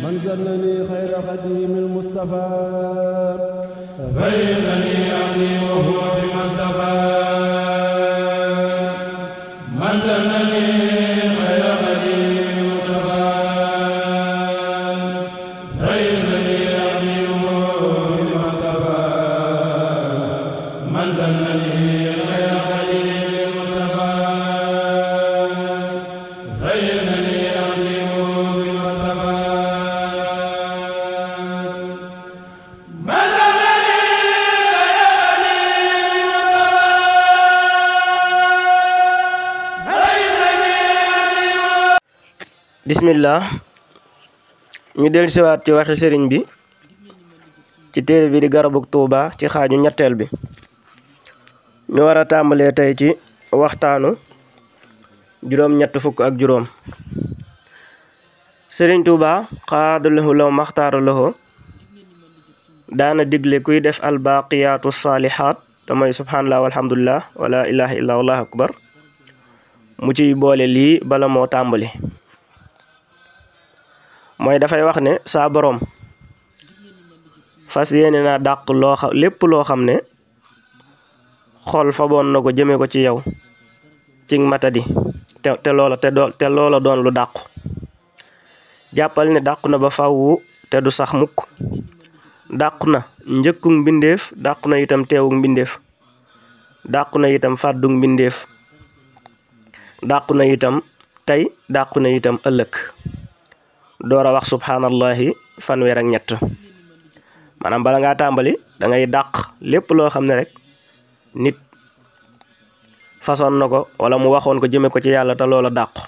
من ظنني خير خديم المصطفى فإنني أغني وهو بمصطفى من ظنني خير خديم المصطفى فإنني أغني وهو بمصطفى من ظنني خير خديم المصطفى فإنني أغني وهو بمصطفى bismillah ñu del siwaat ci waxi sëriñ bi ci téere bi di garabug Tuuba ci xaaju ñetteel bi ñu war a tàmbalee tey ci waxtaanu juróom-ñett fukk ak juróom sëriñ Tuuba xaadalahu law maxtaara lahu daana digle kuy def albaqiyaatu saalihaat te mooy subhanallah walhamdulillah wala ilaha illa allahu akbar mu ciy boole lii bala moo tàmbali mooy dafay wax ne saa boroom fas yéene naa dàq lépp loo xam ne xol faboon na ko jëme ko ci yow cig matadi te loola doon lu dàqu jàppal ne dàqu na ba fawwu te du sax mukk dàqu na njëkkug mbindeef dàqu na itam teewug mbindeef dàqu na itam fàddug mbindeef dàqu na itam tey dàqu na itam ëllëg door a wax subhaanallahi fanweer ak ñett maanaam bala ngaa tàmbali da ngay dàq lépp loo xam ne rek nit façon na ko wala mu waxoon ko jëme ko ci yàlla te loola dàqu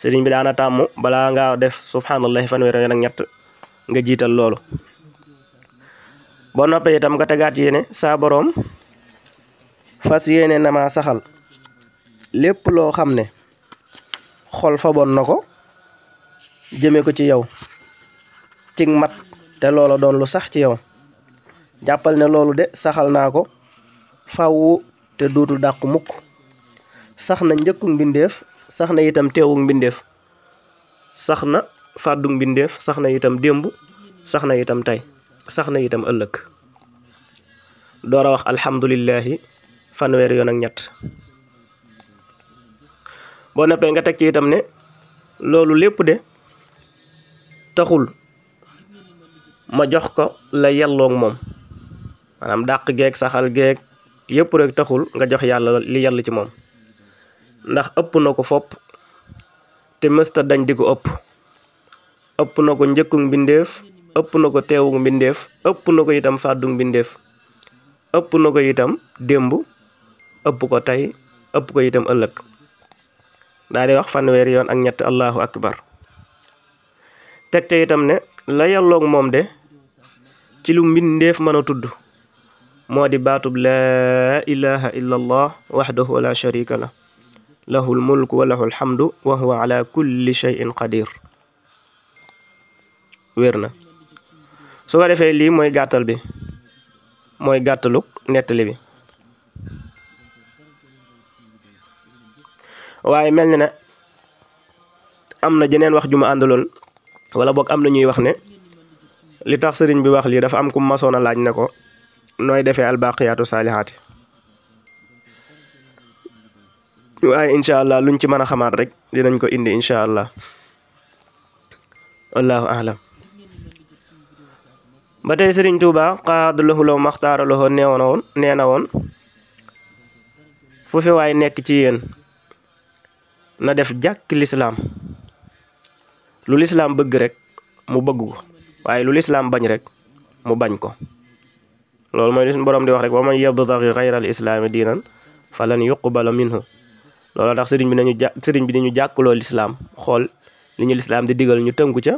sëriñ bi daana tàmm balaa ngaa def subhaanallahi fanweer ak ñett nga jiital loolu boo noppee itam nga tegaat yéene saa boroom fas yéene na ma saxal lépp loo xam ne xol faboon na ko jëme ko ci yow cig mat te loola doon lu sax ci yow jàppal ne loolu de saxal naa ko fawwu te duutul dàqu mukk sax na njëkkug mbindeef sax na itam teewug mbindeef sax na fàddug mbindeef sax na itam démb sax na itam tey sax na itam ëllëg door a wax alhamdulillahi fanweeri yoon ak ñett boo noppee nga teg ci itam ne loolu lépp de taxul ma jox ko la yelloog moom maanaam dàq geeg saxal geeg yëpp rek taxul nga jox yàlla li yell ci moom ndax ëpp na ko fopp te mësta dañ di ko ëpp na ko njëkkug mbindeef ëpp na ko teewug mbindeef ëpp na ko itam fàddug mbindeef ëpp na ko itam démb ëpp ko tey ëpp ko itam ëllëg daal di wax fanweeri yoon ak ñett allahu akbar teg te itam ne la yelloog moom de ci lu mbindeef mën a tudd moo di baatub laa ilaha illa allah waxdahu la sharika la lahul mulku wa lahul hamdu wa huwa ala kulli shay'in qadir wér na su ko defee lii mooy gàttal bi mooy gàttaluk nettali bi waaye mel ni ne am na jeneen wax ju ma àndaloon wala boog am na ñuy wax ne li tax sëriñ bi wax lii dafa am ku masoon a laaj ne ko nooy defee albaqiyaatu saalihaati waaye incha allah luñ ci mën a xamaat rek dinañ ko indi incha allah wallahu a'lam ba tey sëriñ Tuuba xaadalahu law maxtaara lahu nee na woon fu fi waay nekk ci yéen na def jàkk lislaam lu lislaam bëgg rek mu bëgg ko waaye lu lislaam bañ rek mu bañ ko loolu mooy li suñu borom di wax rek wa man yabtaghi ghayra al islaami diinan falan yuqbala minhu loolu tax sëriñ bi nañu jàkkaloo lislaam xool li ñu lislaam di digal ñu tënku ca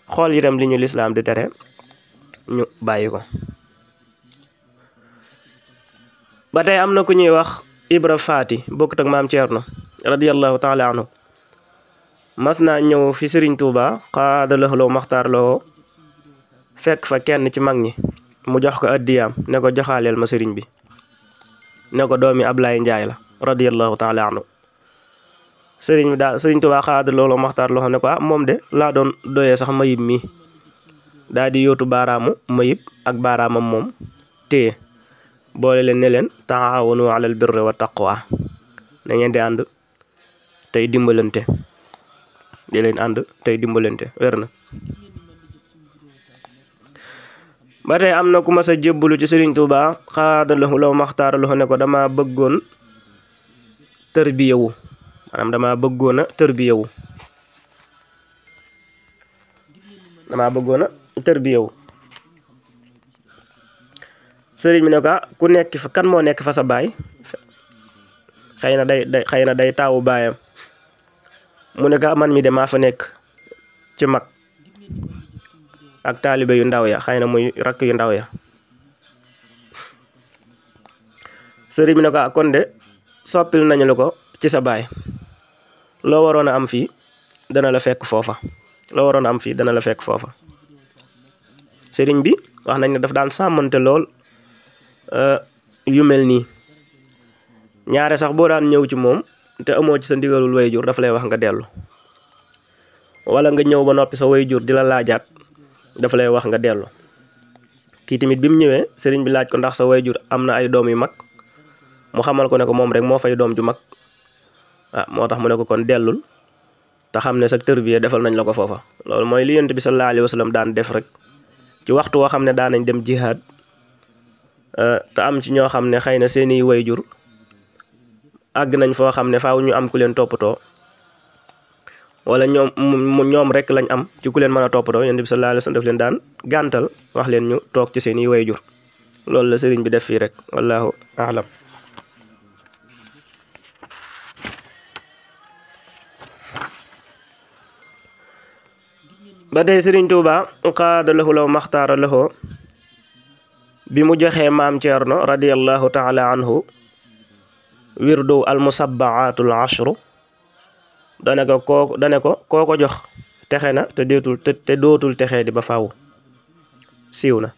xool itam li ñu lislaam di tere ñu bàyyi ko ba tey am na ku ñuy wax Ibra Faati bokkut ak maam Ceerno radiyallahu taala anhu mas naa ñëw fi sëriñ Tuuba xaadalahu law maxtaar loo fekk fa kenn ci mag ñi mu jox ko addiyaam ne ko joxaaleel ma sëriñ bi ne ko doomi Ablaay Njaay la radiyallahu taala anhu sëriñ Tuubaa xaada loolu maxtaar loxo ne ko moom de laa doon doyee sax mayib mi daal di yóotu baaraamu mayib ak baaraamam moom téye boole leen ne leen taawanu alal birri wa taqwa na ngeen di ànd tey dimbalante wér na. ba tey am na ku mas a jébbalu ci sëriñ Tuubaa xaada loxo maxtaar loxo ne ko dama bëggoon tërbiyewu dama bëggoon a tërbiyewu sëriñ bi ne ko ku nekk fa kan moo nekk fa sa baay xëy na day taawu baayam mu ne ko man mi de maa fa nekk ci mag ak taalibe yu ndaw ya xëy na muy rakk yu ndaw ya sëriñ bi ne ko kon de soppil nañu la ko ci sa baay loo waroon a am fii dana la fekk foofa sëriñ bi wax nañ ne daf daan sàmmante lool yu mel nii ñaare sax boo daan ñëw ci moom te amoo ci sa ndigalul wayjur dafa lay wax nga dellu wala nga ñëw ba noppi sa wayjur di la laajaat dafa lay wax nga dellu. kii tamit bi mu ñëwee sëriñ bi laaj ko ndax sa wayjur am na ay doom yu mag mu xamal ko ne ko moom rek moo fay doom ju mag moo tax mu ne ko kon dellul te xam ne sa tërbiya defal nañ la ko foofa. loolu mooy li Yonent bi sallallahu alayhi wa sallam daan def rek ci waxtu woo xam ne daan nañ dem jihaad te am ci ñoo xam ne xëy na seeni wayjur àgg nañ foo xam ne faaw ñu am ku leen toppatoo wala ñoom rek lañ am ci ku leen mën a toppatoo. Yonent bi sallallahu alayhi wa sallam daf leen daan gàntal wax leen ñu toog ci seeni wayjur. loolu la sëriñ bi def fii rek wallahu a'lam. ba tey sëriñ Tuubaa qaada lahu law maxtaara lahu bi mu joxee maam Ceerno radiyallahu taala anhu wirdu almusabbaatul ashru dane ko koo ko jox texe na te dootul texee di ba faaw siiw na.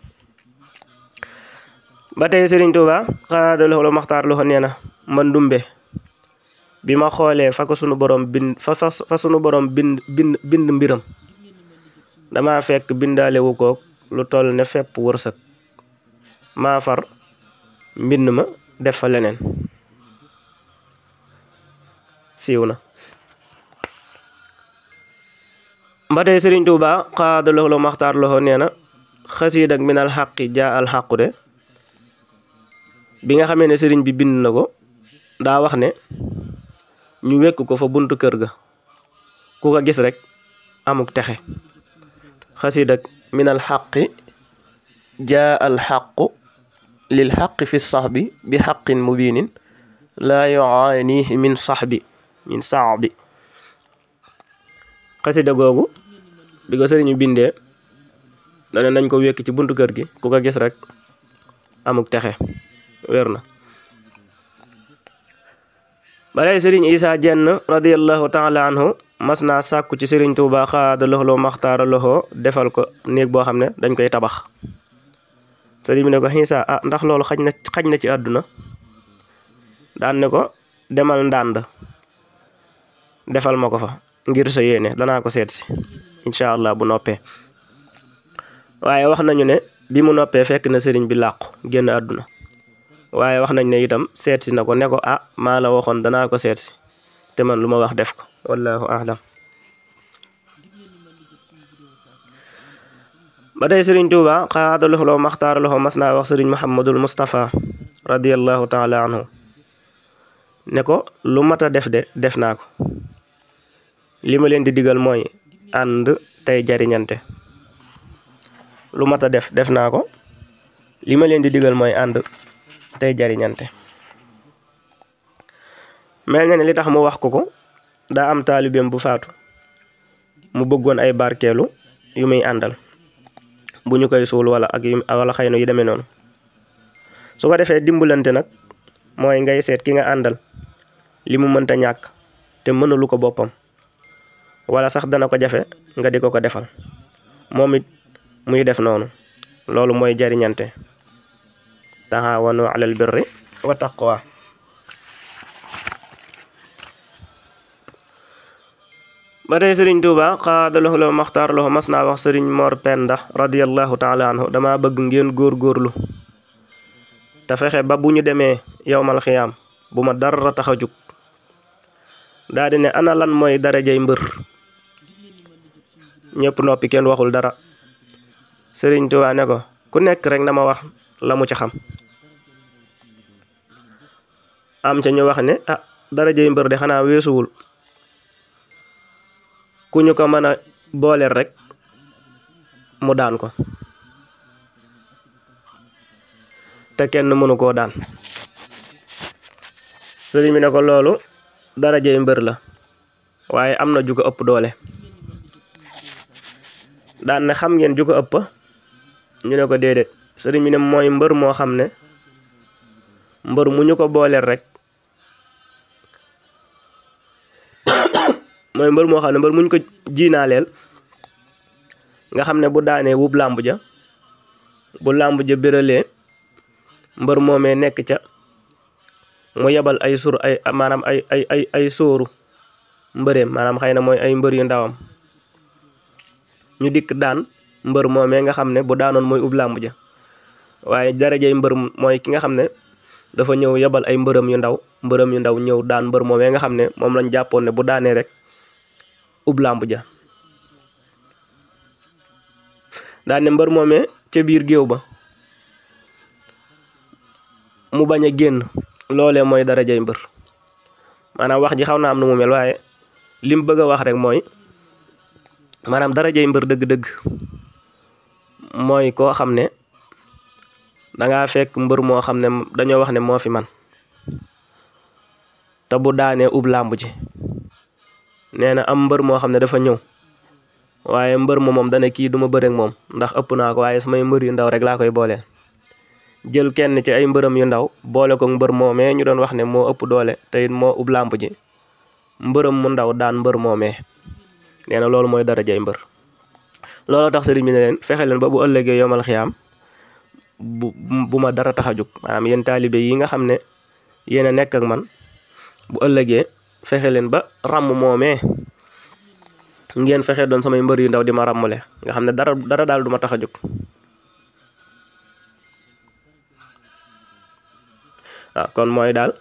ba tey sëriñ Tuubaa qaada lahu law maxtaara lahu nee na man Ndumbe bi ma xoolee fa sunu borom bind mbiram dama fekk bindaale wu koog lu toll ne fepp wërsëg maa far mbind ma def fa leneen siiw na. ba tey sëriñ Tuubaa qaada lahu law maxtaar lahu nee na xasiid ak minal xaqi jaa al xaqu de bi nga xamee ne sëriñ bi bind na ko daa wax ne ñu wekk ko fa buntu kër ga ku ko gis rek amuk texe. xasiid ak minal xaqi jaa al xaqu lil xaqi fi saxbi bi xaqin mubinin laa yuaanihi min saxbi xasida googu bi ko sëriñu bindee dane nañ ko wekk ci buntu kër gi ku ko gis rek amuk texe wér na. balay sëriñ Isaa Jenn radiyallahu taala anhu mas naa sàkku ci sëriñ Tuubaa xaada lahu law maxtaara lahu defal ko néeg boo xam ne dañ koy tabax. sëriñ bi ne ko Isaa ndax loolu xaj na ci àdduna daan ne ko demal ndànd defal ma ko fa ngir sa yéene danaa ko seet si incha allah bu noppee. waaye wax nañu ne bi mu noppee fekk na sëriñ bi làqu génn àdduna waaye wax nañ ne itam seet si na ko ne ko maa la waxoon danaa ko seet si te man lu ma wax def ko wallahu a'lam. ba tey sëriñ Tuubaa xaada lahu law maxtaara lahu mas naa wax sëriñ Muhammadul Mustafa radiyallahu taala anhu ne ko lu mat a def de def naa ko li ma leen di digal mooy ànd tey jariñante. lu mat a def naa ko li ma leen di digal mooy ànd tey jariñante. mel na ne li tax mu wax ko daa am taalibeem bu faatu mu bëggoon ay barkeelu yu muy àndal bu ñu koy suul wala xëy na yu demee noonu. su ko defee dimbalante nag mooy ngay seet ki nga àndal li mu mënta ñàkk te mënalu ko boppam wala sax dana ko jafe nga di ko defal moom it muy def noonu. loolu mooy jariñante tahaawanu alal birri wa taqwa. ba tey sëriñ Tuuba xaadalahu la maxtaar lahu mas naa wax sëriñ Mor Penda radiyallahu taala anhu dama bëgg ngeen góorgóorlu te fexe ba bu ñu demee yowmal xiyaam bu ma dara tax a jug daa di ne ana lan mooy darajay mbër ñëpp noppi kenn waxul dara sëriñ Tuuba ne ko ku nekk rek na ma wax la mu ci xam am ca ñu wax ne darajay mbër de xanaa weesuwul ku ñu ko mën a booleel rek mu daan ko te kenn mënu koo daan sëriñ bi ne ko loolu darajey mbër la waaye am na ju ko ëpp doole daan ne xam ngeen ju ko ëpp ñu ne ko déedéet sëriñ bi ne mooy mbër moo xam ne mbër mu ñu ko booleel rek mooy mbër moo xam ne mbër muñ ko jiinaaleel nga xam ne bu daanee wub làmb ja bu làmb ja béralee mbër moomee nekk ca mu yebal ay sur ay maanaam ay sóoru mbëreem maanaam xëy na mooy ay mbër yu ndawam ñu dikk daan mbër moomee nga xam ne bu daanoon mooy ub làmb ja waaye darajey mbër mooy ki nga xam ne dafa ñëw yebal ay mbërëm yu ndaw ñëw daan mbër moomee nga xam ne moom lañ jàppoon ne bu daanee rek ub làmb ja daan ne mbër moomee ca biir géew ba mu bañ a génn loolee mooy darajay mbër maanaam wax ji xaw na am nu mu mel waaye lim bëgg a wax rek mooy maanaam darajay mbër dëgg-dëgg mooy koo xam ne dangaa fekk mbër moo xam ne dañoo wax ne moo fi man te bu daanee ub làmb ji nee na am mbër moo xam ne dafa ñëw waaye mbër moom dana kii duma bëre ak moom ndax ëpp naa ko waaye samay mbër yu ndaw rek laa koy booleel jël kenn ci ay mbërëm yu ndaw boole ko mbër moomee ñu doon wax ne moo ëpp doole te it moo ub làmb ji mbërëm mu ndaw daan mbër moomee nee na loolu mooy darajay mbër looloo tax sëriñ bi ne leen fexe leen ba bu ëllëgee yomal xiyaam bu ma dara tax a jóg maanaam yéen taalibe yi nga xam ne yéen a nekk ak man bu ëllëgee fexe leen ba ràmm moomee ngeen fexe doon samay mbër yu ndaw di ma ràmmule nga xam ne dara daal du ma tax a jóg waaw kon mooy daal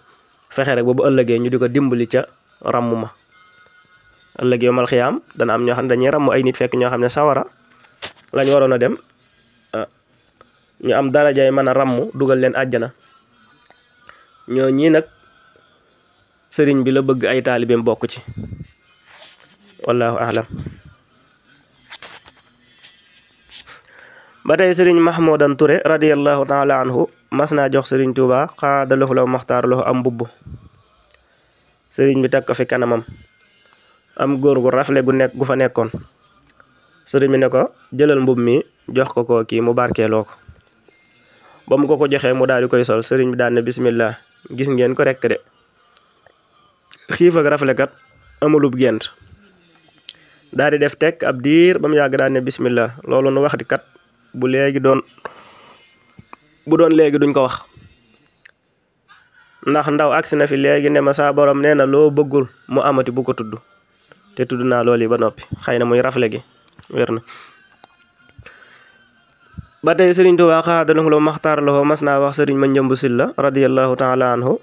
fexe rek ba bu ëllëgee ñu di ko dimbali ca ràmm ma ëllëgee yomal xiyaam dana am ñoo xam ne dañuy ràmm ay nit fekk ñoo xam ne sawara lañ waroon a dem ñu am darajaay mën a ràmm dugal leen àjjana ñoo ñii nag sëriñ bi la bëgg ay taalibeem bokk ci wallahu a'lam ba tey sëriñ Mahmoudan Touré radiyallahu taala anhu mas naa jox sëriñ Tuuba xaadalahu law maxtaar lahu am mbubb sëriñ bi teg ko fi kanamam am góor gu rafle gu fa nekkoon sëriñ bi ne ko jëlal mbubb mi jox ko kii mu barkeeloo ko ba mu ko joxee mu daal di koy sol sëriñ bi daal ne bismillah gis ngeen ko rekk de xiif ak raflekat amulub gent daal di def tekk ab diir ba mu yàgg daal ne bismillah loolu nu wax di kat bu doon léegi duñ ko wax ndax ndaw agsi na fi léegi ne ma saa borom nee na loo bëggul mu amati bu ko tudd te tudd naa loolu yi ba noppi xëy na muy rafle gi wér na ba tey sëriñ Tuubaa xaadalahu law maxtaar lahu mas naa wax sëriñ Manjambu Silla radiyallahu taala anhu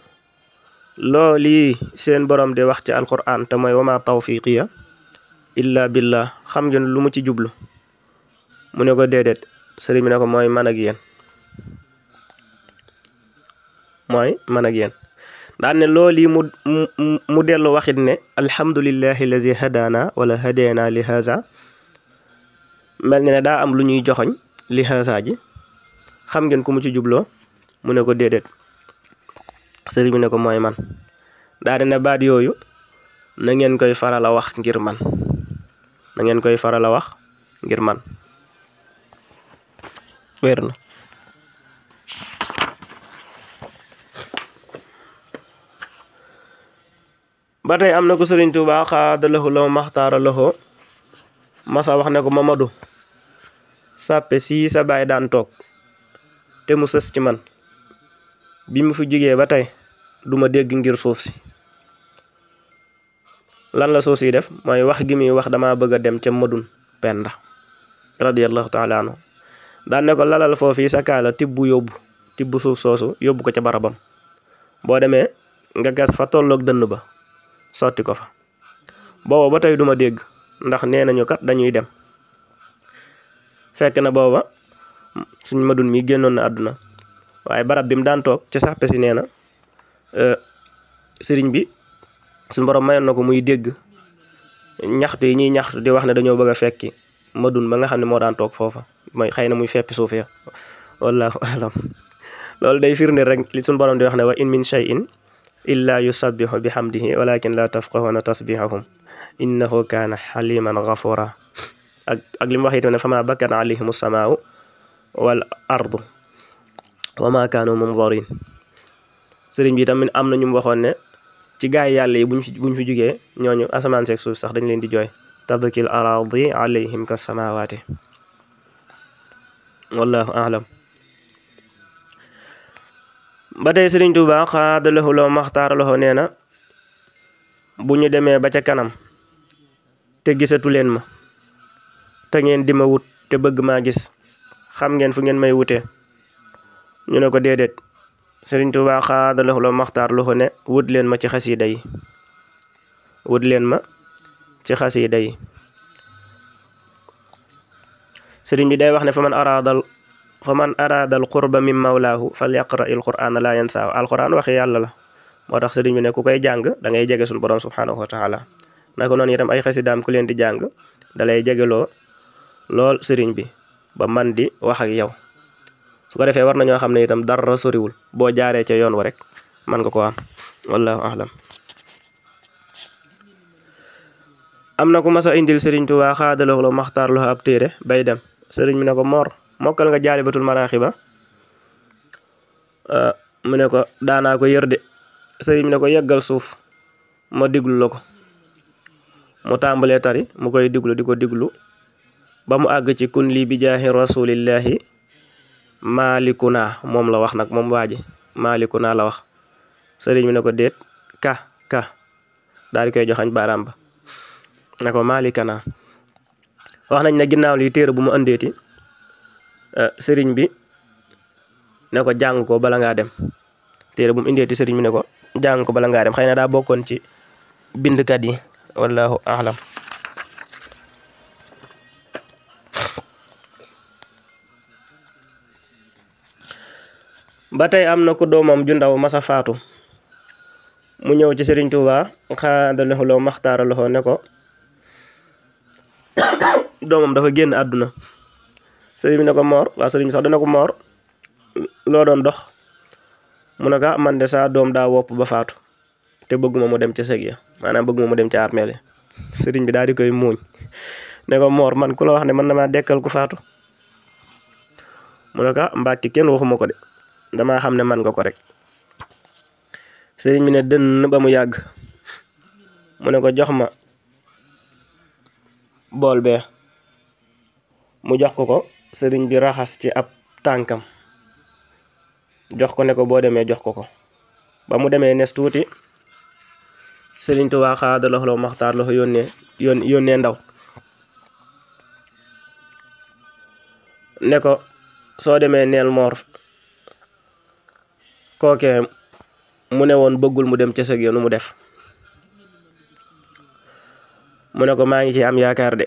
loolu seen borom di wax ci alquran te mooy wama tawfiqiya illa billah xam ngeen lu mu ci jublu mu ne ko déedéet sëriñ bi ne ko mooy man ak yéen daan ne loolu mu dellu waxit ne alhamdulillahi lazi hadana wala hadena li haza mel ne daa am lu ñuy joxoñ li haza ji xam ngeen ku mu ci jubloo mu ne ko déedéet sëriñ bi ne ko mooy man daa di ne baat yooyu na ngeen koy faral a wax ngir man wér na ba tey am na ko sëriñ Tuubaa xaadalahu law maxtaara lahu masa wax ne ko Mamadu sàppe si sa baay daan toog te mu sës ci man bi mu fi jógee ba tey duma dégg ngir suuf si lan la suuf si def mooy wax gi muy wax damaa bëgg a dem ca Madun Penda radiyallahu taala anhu daan ne ko lalal foofu sa kaala tibb suuf soosu yóbbu ko ca barabam boo demee nga gas fa tolloog dënn ba sotti ko fa booba ba tey duma dégg ndax nee nañu kat dañuy dem fekk na booba suñ Madun mi génnoon na àdduna waaye barab bi mu daan toog ci sàppe si nee na sëriñ bi suñ borom mayoon na ko muy dégg ñaxtu yi ñuy ñaxtu di wax ne dañoo bëgg a fekki Madun ba nga xam ne moo daan toog foofa mooy xëy na muy feppi suuf ya wallahu alam loolu day firnde rek li suñ borom di wax ne wa in min shay'in illa yusabbihu bihamdihi walakin la tafqahuna tasbihahum innahu kaana xaliman ghafura ak li mu wax itam ne fama bakkat alayhim as-samaa'u wal ardu wa ma kaanu munzarin sëriñ bi tamit am na ñu mu waxoon ne ci gaay yàlla yi buñ fi jugee ñooñu asamaan seeg suuf sax dañ leen di jooy tabkil aradi alayhim kas samawati wallahu a'lam ba tey sëriñ Tuubaa xaadalahu loo maxtaaraloo nee na bu ñu demee ba ca kanam te gisatu leen ma te ngeen di ma wut te bëgg maa gis xam ngeen fu ngeen may wutee ñu ne ko déedéet sëriñ Tuubaa xaadalahu loo maxtaaraloo ne wut leen ma ci xasiida yi wut leen ma ci xasiida yi sëriñ bi day wax ne fa man araadal qurba min mawlaahu fal yaqra il qur'ana la yansaahu alquran waxi yàlla la moo tax sëriñ bi ne ku koy jàng da ngay jege suñu borom subhanahu wa taala naka noonu itam ay xasidaam ku leen di jàng dalay jegeloo lool sëriñ bi ba man di wax ak yow su ko defee war nañoo xam ne itam dara soriwul boo jaaree ca yoon wa rek man nga ko am wallahu a'lam am na ku mas a indil sëriñ Tuubaa xaadaloo la maxtaar loo ab téere bay dem sëriñ bi ne ko Mor mokkal nga jaalibatul maraaxiba mu ne ko daanaa ko yër de sëriñ bi ne ko yeggal suuf ma diglu la ko mu tàmbalee tari mu koy diglu di ko diglu ba mu àgg ci kun lii bi jaahi rasulillahi maalikuna moom la wax nag moom waaji maalikuna la wax sëriñ bi ne ko déet ka daal di koy joxañ baaraam ba ne ko maalikana wax nañ ne ginnaaw lii téere bu mu andeeti sëriñ bi ne ko jàng ko bala ngaa dem téere bu mu indeeti sëriñ bi ne ko jàng ko bala ngaa dem xëy na daa bokkoon ci bindkat yi wallahu a'lam ba tey am na ko doomam ju ndaw masa faatu mu ñëw ci sëriñ Tuubaa xaadalahu loo maxtaaraloo ne ko doomam dafa génn àdduna sëriñ bi ne ko Mor waa sëriñ bi sax dana ko Mor loo doon dox mu ne ko man de saa doom daa wopp ba faatu te bëgguma mu dem ca sëg ya maanaam bëgguma mu dem ca armeel ya sëriñ bi daal di koy muuñ ne ko Mor man ku la wax ne man damaa dekkal ku faatu mu ne ko Mbàkke kenn waxuma ko de damaa xam ne man nga ko rek sëriñ bi ne dënn ba mu yàgg mu ne ko jox ma bool bee mu jox ko sëriñ bi raxas ci ab tànkam jox ko ne ko boo demee jox ko ba mu demee nes tuuti sëriñ Tuubaa xaadalahu loo maxtaar la ko yónnee ndaw ne ko soo demee neel Mor kookee mu ne woon bëggul mu dem ca sëg ya nu mu def mu ne ko maa ngi ci am yaakaar de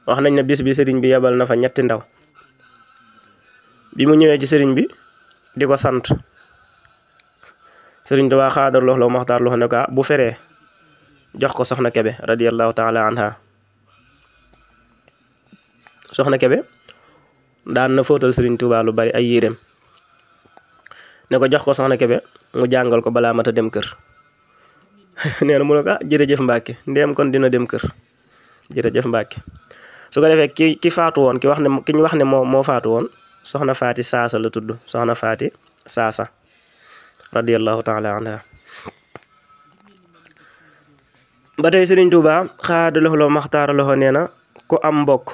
wax nañ ne bis bi sëriñ bi yebal na fa ñetti ndaw bi mu ñëwee ci sëriñ bi di ko sant sëriñ Tuubaa xaadar loo maxtaar loo ne ko bu feree jox ko soxna Kebe radiyallahu taala anha soxna Kebe daan na fóotal sëriñ Tuubaa lu bari ay yéreem ne ko jox ko soxna Kebe mu jàngal ko balaa mata dem kër nee na mu ne ko jërëjëf Mbàkke ndéem kon dina dem kër jërëjëf Mbàkke su ko defee ki faatu woon ki ñu wax ne moo faatu woon soxna Faati Saasa la tudd soxna Faati Saasa radiyallahu taala anha ba tey sëriñ Tuubaa xaadalahu loo maxtaaraloo nee na ku am mbokk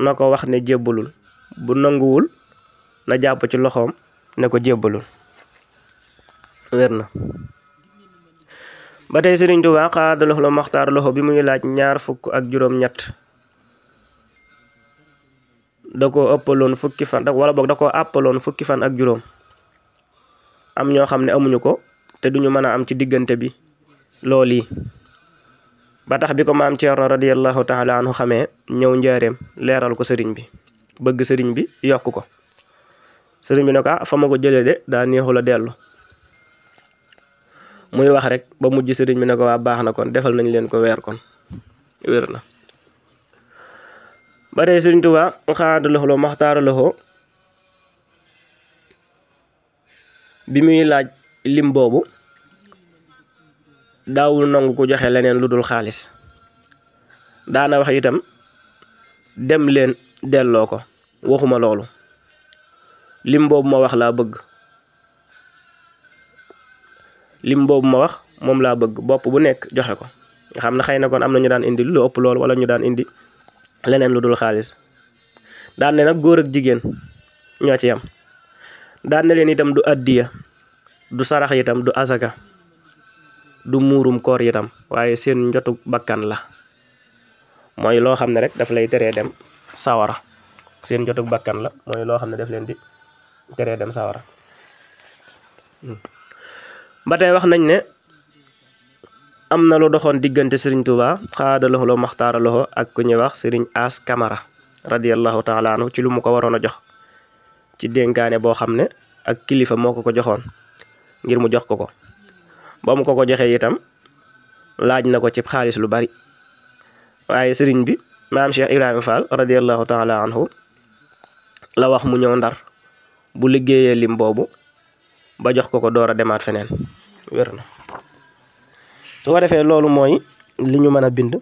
na ko wax ne jébbalul bu nanguwul na jàpp ci loxoom ne ko jébbalul wér na ba tey Sëriñ Tuubaa xaadaloxo la maxtaar loxo bi muy laaj 23 da koo ëppaloon fukki fan wala boog da koo àppaloon fukki fan ak juróom am ñoo xam ne amuñu ko te duñu mën a am ci diggante bi lool yi ba tax bi ko maam Ceerno radiyallahu taala anhu xamee ñëw njaareem leeral ko sëriñ bi bëgg sëriñ bi yokk ko sëriñ bi ne ko fa ma ko jëlee de daa neexul a dellu muy wax rek ba mujj sëriñ bi ne ko waa baax na kon defal nañ leen ko weer kon wér na ba tey Sëriñ Tuubaa xaadaloxo la maxtaara loxo bi muy laaj lim boobu daawul nangu ko joxe leneen lu dul xaalis daana wax itam dem leen delloo ko waxuma loolu lim boobu ma wax laa bëgg lim boobu ma wax moom laa bëgg bopp bu nekk joxe ko nga xam ne xëy na kon am na ñu daan indi lu ëpp loolu wala ñu daan indi leneen lu dul xaalis daan ne nag góor ak jigéen ñoo ci yam daan ne leen itam du addiya du sarax itam du asaka du muurum koor itam waaye seen njotu bakkan la mooy loo xam ne rek daf lay teree dem sawara seen njotu bakkan la mooy loo xam ne daf leen di teree dem sawara ba tey wax nañ ne am na lu doxoon diggante Sëriñ Tuubaa xaadaloxo la maxtaara loxo ak ku ñuy wax Sëriñ As Kamara radiyallahu taala anhu ci lu mu ko waroon a jox ci dénkaane boo xam ne ak kilifa moo ko joxoon ngir mu jox ko ba mu ko joxee itam laaj na ko ci xaalis lu bari waaye sëriñ bi maam Cheikh Ibrahima Fall radiyallahu taala anhu la wax mu ñëw Ndar bu liggéeyee lim boobu ba jox ko door a demaat feneen wér na su ko defee loolu mooy li ñu mën a bind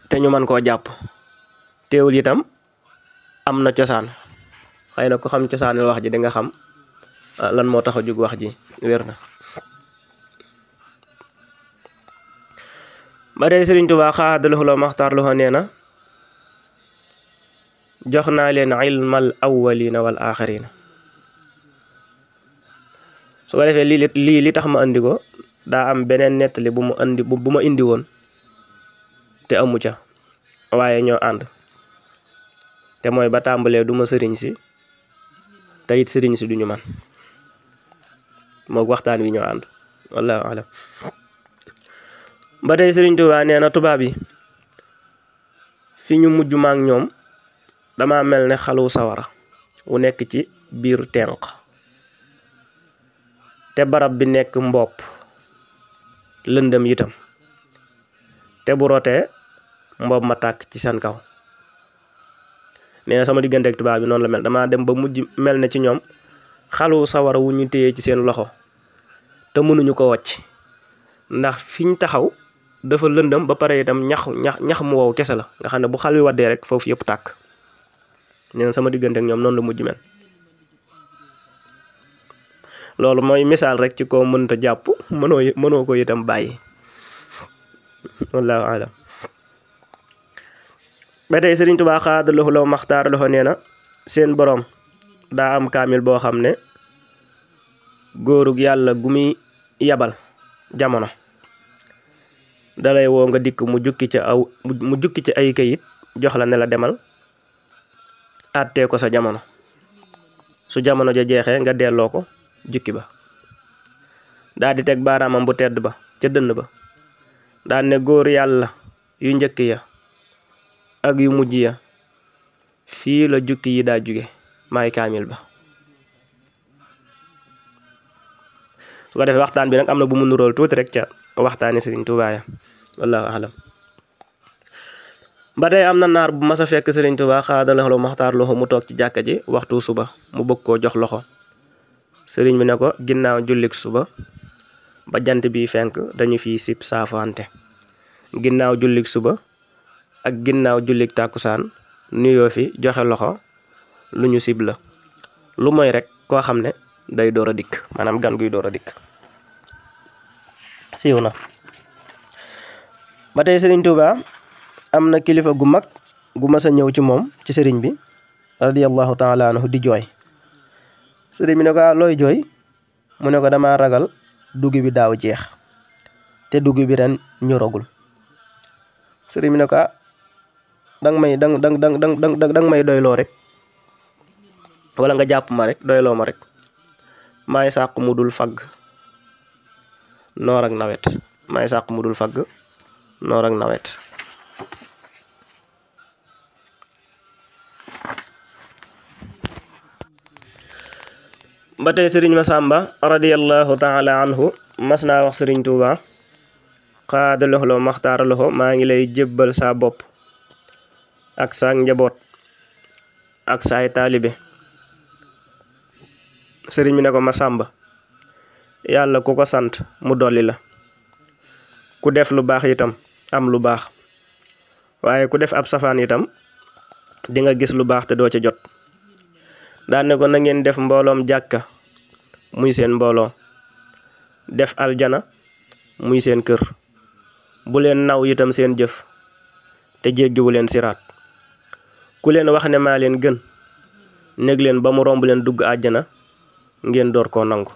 te ñu mën koo jàpp teewul itam am na cosaan xëy na ku xam cosaanil wax ji di nga xam lan moo tax a jóg wax ji wér na ba tey Sëriñ Tuubaa xaadaloxo la maxtaar loxo nee na jox naa leen ilmal awwalina wal axirina su ko defee lii li tax ma andi ko daa am beneen nettali bu ma indi woon te amu ca waaye ñoo ànd te mooy ba tàmbalee du ma sëriñ si te it sëriñ si duñu man moog waxtaan wi ñoo ànd wallaahu alam ba tey Sëriñ Tuubaa nee na tubaab yi fi ñu mujj maak ñoom dama mel ne xalu sawara wu nekk ci biir tenq te barab bi nekk mbopp lëndëm itam te bu rotee mbopp ma tàkk ci seen kaw nee na sama diggante ak tubaab bi noonu la mel dama dem ba mujj mel ne ci ñoom xalu sawara wu ñu téye ci seen loxo te mënuñu ko wàcc ndax fiñ taxaw dafa lëndëm ba pare itam ñax mu wow kese la nga xam ne bu xal wi waddee rek foofu yëpp tàkk nee na sama diggante ak ñoom noonu la mujj mel loolu mooy misaal rek ci koo mënta jàpp mënoo ko itam bàyyi wallaahu alam ba tey Sëriñ Tuubaa xaadaloxo la maxtaar loxo nee na seen boroom daa am kaamil boo xam ne góorug yàlla gu muy yabal jamono dalay woo nga dikk mu jukki ci ay kayit jox la ne la demal àttee ko sa jamono su jamono ja jeexee nga delloo ko jukki ba daal di teg baaraamam bu tedd ba ca dënn ba daal ne góor yàlla yu njëkk ya ak yu mujj ya fii la jukki yi daa jóge maay kaamil ba su ko defee waxtaan bi nag am na bu mu nurool tuuti rek ca waxtaani Sëriñ Tuubaa ya wallaahu alam ba tey am na naar bu mas a fekk Sëriñ Tuubaa xaadaloxo la maxtaar loxo mu toog ci jàkka ji waxtu suba mu bëgg koo jox loxo sëriñ bi ne ko ginnaaw jullik suba ba jant bi fenk dañu fi sib saafante ginnaaw jullik suba ak ginnaaw jullik tàkkusaan nuyoo fi joxe loxo lu ñu sib la lu mooy rek koo xam ne day door a dikk maanaam gan guy door a dikk siiw na ba tey Sëriñ Tuubaa am na kilifa gu mag gu mas a ñëw ci moom ci sëriñ bi radiyallahu taala anhu di jooy sëriñ bi ne ko looy jooy mu ne ko dama ragal dugub bi daaw jeex te dugub bi ren ñoragul. sëriñ bi ne ko danga may doyloo rek wala nga jàpp ma rek doyloo ma rek maay sàq mu dul fagg noor ak nawet maay sàq mu dul fagg noor ak nawet. ba tey sëriñ Masamba radiyallahu taala anhu mas naa wax sëriñ Tuuba xaadaloxloo maxtaaraloxo maa ngi lay jébbal saa bopp ak saa njaboot ak saay taalibe. sëriñ bi ne ko Masamba yàlla ku ko sant mu dolli la, ku def lu baax itam am lu baax, waaye ku def ab safaan itam di nga gis lu baax te doo ca jot. daan ne ko na ngeen def mbooloom jàkka muy seen mbooloo, def aljana muy seen kër, bu leen naw itam seen jëf te jéggiwu leen siraat. ku leen wax ne maa leen gën nég leen ba mu romb leen dugg àjjana ngeen door koo nangu.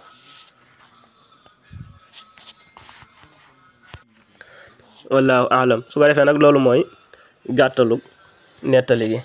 wallaahu aalam. su ko defee nag loolu mooy gàttalu nettali gi.